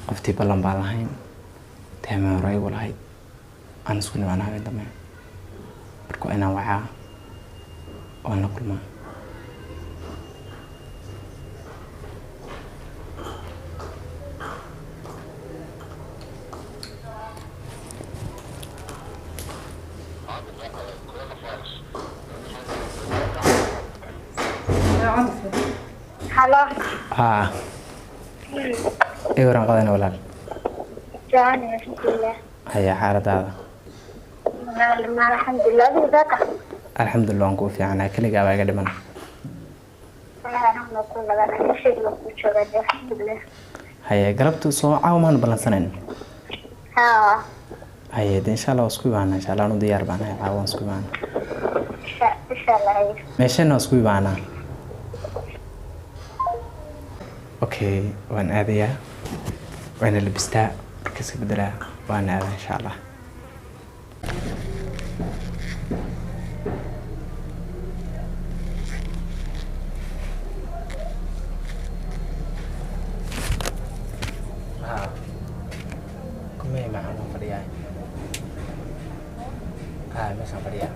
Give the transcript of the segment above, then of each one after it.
Qoftii ballan baan lahayn, teema hore igu lahayd aan isku nimaana habeen dambe. Marka waa inaan wacaa oo aan la kulmaa. Halo. Haa, ii waran qadana walaal. Jaan, alxamdulilah. Haya, xaaladaada? Maalin, alxamdulilah. Adiga daaka? Alxamdulilah, waan kuu fiicnaa. Keligaa baa iga dhiman. Walahi aniguna ku nadan shayga ku joogaa, alxamdulilah. Haye, galabtu soo caawa maanu ballansanayn? Haa. Haye, de insha Allah waa isku imaanaa. Insha Allah anu diyaar baan ahay, caawa waan isku imaanaa. Insha Allah, haye. Meeshana waa isku imaanaa. Okay, waan aadayaa, waana labistaa, marka iska bedelaa, waan aadaa insha Allah. Haa, kumey macaan, waan fadhiyaa. Haa, meeshaan fadhiyaa.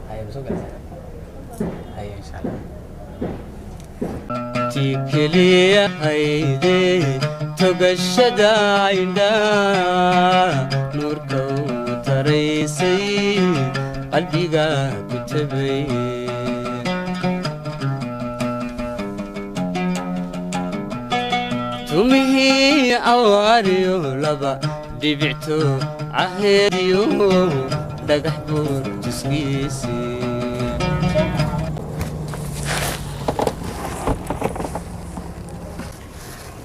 Haye, ma soo galaysaa? Haye, insha Allah. Ti keliya hayde togashada indhaa nuurka u taraysay qalbiga ku tabay. Tumihii awaariyo laba dhibicto caheediyo dhagax buur tuskiisii.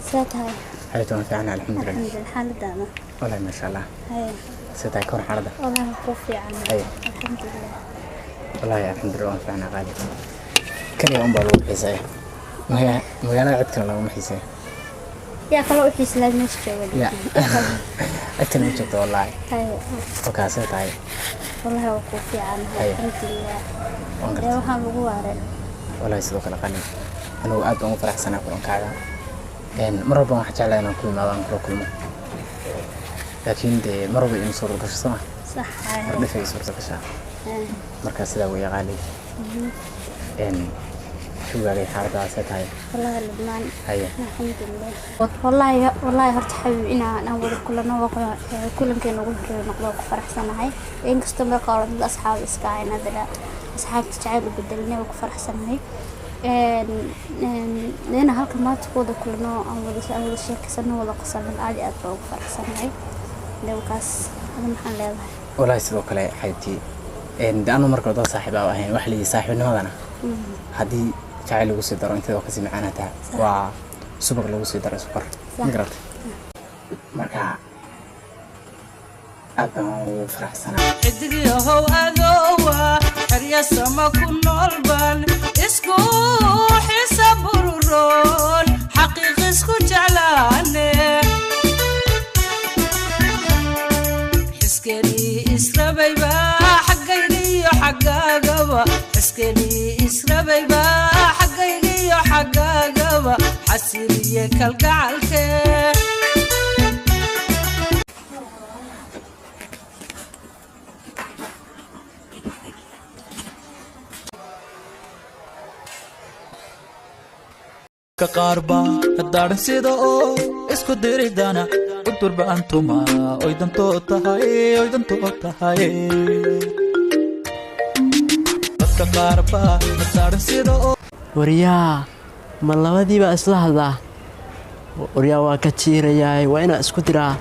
See tahay? Xayto, waan fiicanahay, alxamdulilah. Alxamdulilah, xaaladaada? Walahi maasha Allah. Haye. See tahay kor xaaladda? Walahi waa kuu fiican. Haye. Alxamdulilah. Wallaahi alxamdulilah, waan fiicnaa qaali. Kaliya un baa lagu xiiseeya magaalada, cid kale laguma xiiseeyo. Yaa kaloo u xiis lahayd meesha jooga? Ya, cid kale ma joogto wallaahi. Haye. Wakaa, see tahay? Walahi waa kuu fiican. Haye. Alxamdulilah. Waan dee gartay. Waxaan lagu waareen. Wallaahi sidoo kale qani, anigu aad baan ugu faraxsanaa kulankaaga. Mar walba waxaan jeclahay inaan ku imaado, aan kula kulmo, laakiin dee mar walba ima suurta gasho, soo ma? Sax. Mar Haye. dhif ay suurta gashaa. Markaa sidaa weeye qaali. Shugaagay, xaaladaada see tahay? Walahi Lubnaan. Haye. Alxamdulilah. Wallaahi horta xabiib, inaan aan wada kulano waa kulankeena ugu horeeya noqdo, ku faraxsanahay. Inkastoo marka hore dad asxaab iska ahayn, haddana asxaabta jacayl u bedelinay, waa ku faraxsanahay. Inaan halka maanta ku wada kulano, aan wada sheekeysano, wada qosalno, aad iyo aad baan ugu faraxsanahay. Dawkaas ada maxaan leedahay? Wallaahi sidoo kale xaybtii. De anu marka hore dad saaxiib aa ahayn, waxa la yidhi saaxiibnimadana haddii jacayl lagu sii daro inteeda waa kasii macaanataa, waa subag lagu sii daro sukar. Ma garatay? Marka aad baan ugu faraxsanaa. Xidigyahow adowa xerya sama ku nool baan isku xisa bururoon xaqiiq isku jeclaane xiskenii israbayba xaggaygiyo xaggaagaba, xiskenii israbayba xaggaygiyo xaggaagaba xasiliye kalgacalkee. Ka qaar baa daaran sida oo isku diridana u durba antuma oy dantoo tahay, oy dantoo tahay. Dadka qaar baa daaran sida oo Waryaa, ma labadiibaa isla hadlaa? Waryaa, waa ka jiirayaay, waa inaan isku diraa.